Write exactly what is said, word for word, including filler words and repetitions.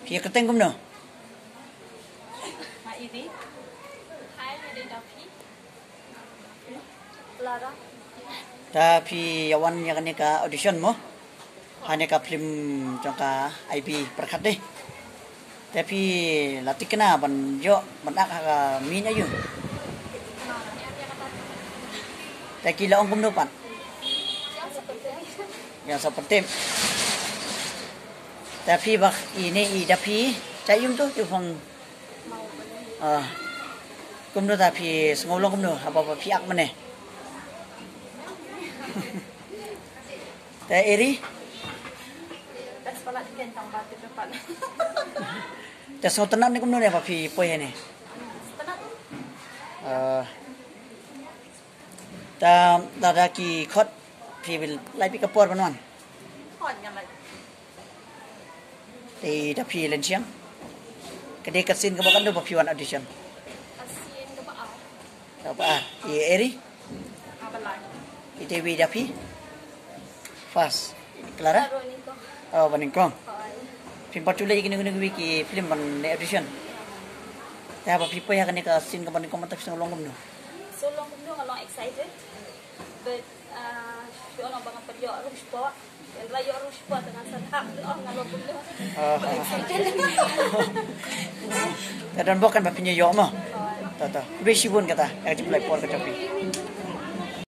Phi kyrteng kumno? Hi, Ivy. Hi, Lara. Ta phi ïa wan ïa kane ka audition mo? Ha ne ka film jong ka I B pyrkhat de. Ta phi la thikna ban ïoh ban ak ha ka mih aïu? Ta ki la ong kumno pat? Ïa sa pyrthei. Ta phi ba ine i da phi cha yum tu tu phong. Ah. Kumno ta phi sngew long kumno haba ba phi ak mane? Ta Eri? Ta sngew tynat ne kumno ne ba phi poi ne? Ah. Ta da da ki khot phi bil lai pi ka por ban wan. Te da phi len siang. Ka dei ka scene kaba katno ba phi wan audition? Ka ba ar. I Eri? Ite wi da phi? First. Clara? Oh, ba nyngkong. Phim pat ju leh ïa kine kine wi ki film ban leh audition. Te haba phi poi ha kane ka scene kaba nyngkong, mynta phi sngew long kumno? Sngew long kumno, nga long excited. But, ah, phi ong ba nga pynïoh ruh spot. Nga la ïoh ruh spot, te ngan sa thap ruh, nga long kumno. Ah. Excited. Te don bok kan ba phi ïoh mo. To to. Khublei shibun kata. Ïa ka jingpynlait por ka jong phi.